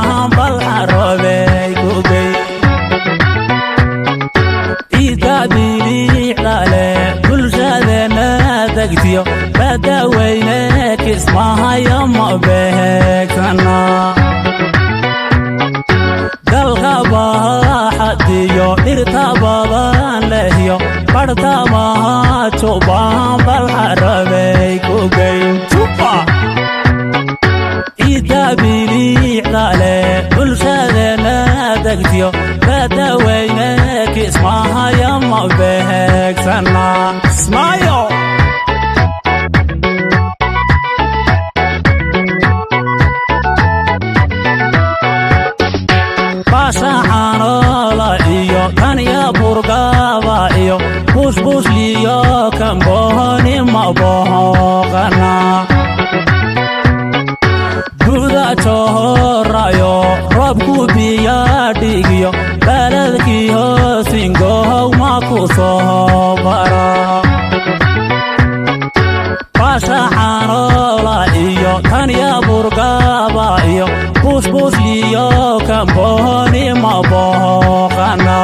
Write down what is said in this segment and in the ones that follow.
Jubbahan balxarobey kugey ciidda biliicdale bulshadeena degtiyo badaweyne Kismahayo ma beheegsana. Dalka baaxadiyo dhirta badan lehyo bartamaha Jubbahan balxarabey kugey Jubba ciidda biliicdale bulshadeena degtiyo badaweyne Kismahayo ma beheegsana Ismaayo. Baashaxaanola iyo kanya burgaba iyo bushbushliyo kambohoni ma bohoqana. Buda johorayo roobku biya dhigiyo baladkii hoosingohow ma ku soo bara. Baashaxaanola iyo kanya burgaba iyo bushbushliyo kambohoni ma bohoqana.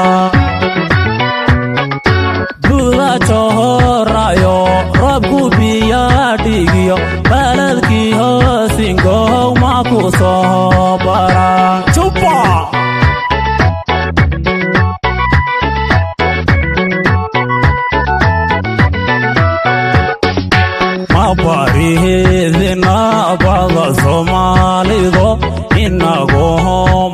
Buda johorayo roobku biya dhigiyo baladkii hoosingohow ma ku soo bara Jubba. Ma barihidina bada Soomaalido inagoon.